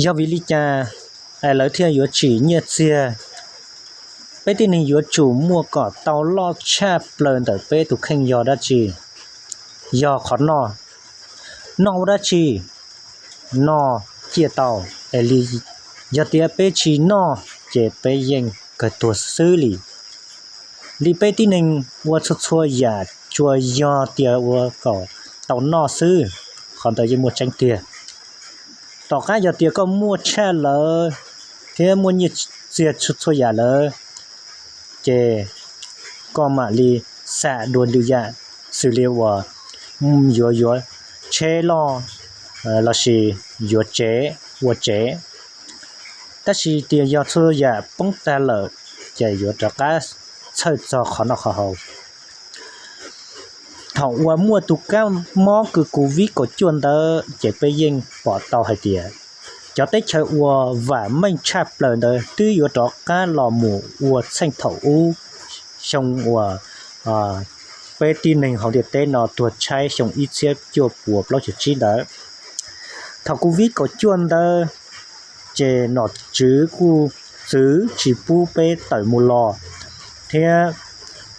Yog vim li cas lawv thiaj yuav tsim nyiaj txiag? Peb tib neeg yuav tsum muaj kom tau loj tshaj plaws ntawm peb tus kheej yog dab tsi? Yog qhov noj. Noj ua dab tsi? Noj ciaj tau, es li yog tias peb tsis noj ces peb yeej kawg tuag xwb li. Li peb tib neeg ua txhua txhua yam tsuas yog tias ua kom tau noj xwb, qhov ntawd yeej muaj tseeb tiag. Tom qab yog tias koj muaj tshaj lawv thiab muaj nyiaj txiag txhua txhua yam lawv, ces koj mam li xam dua lwm yam, xws li uas yuav yuav tsheb loj lossis yuav tsev, ua tsev. Tab sis tias yog txhua yam poob tag lawm, ces yuav rov qab txhawj txog qhov noj qhov haus. Thaum uas muaj tus kab mob kws Covid kaum cuaj ntawd ces peb yeej pom tau hais tias cov teb chaws uas vam meej tshaj plaws ntawd twb yuav rov qab los mus ua txheej thaum ub, xyoo uas peb tib neeg hauv ntiaj teb no tuag tshaib xyoo ib txhiab cuaj puas plaub caug tsib ntawd. Thaum Covid kaum cuaj ntawd, ces nom tswv kuj txwv tsis pub peb tawm mus los, thiab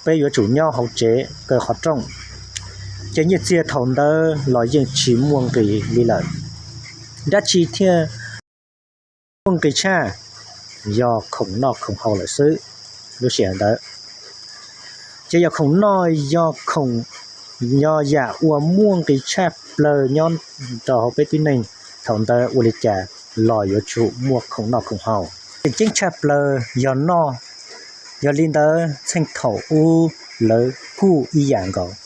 peb yuav tsum nyob hauv tsev kaw qhov rooj. Ces nyiaj txiag thaum ntawd los yeej tsis muaj nqis li lawm. Dab tsi thiaj muaj nqis tshaj? Yog khoom noj khoom haus lawm xwb. Lub sij hawm ntawd ces yog khoom noj, yog khoom, yog yam uas muaj nqis tshaj plaws nyob rau hauv peb tib neeg. Thaum ntawd ua li cas los yuav tsum muaj khoom noj khoom haus. Tseem ceeb tshaj plaws yog noj. Yog li ntawd txheej thaum ub lawv kuj ib yam nkaus,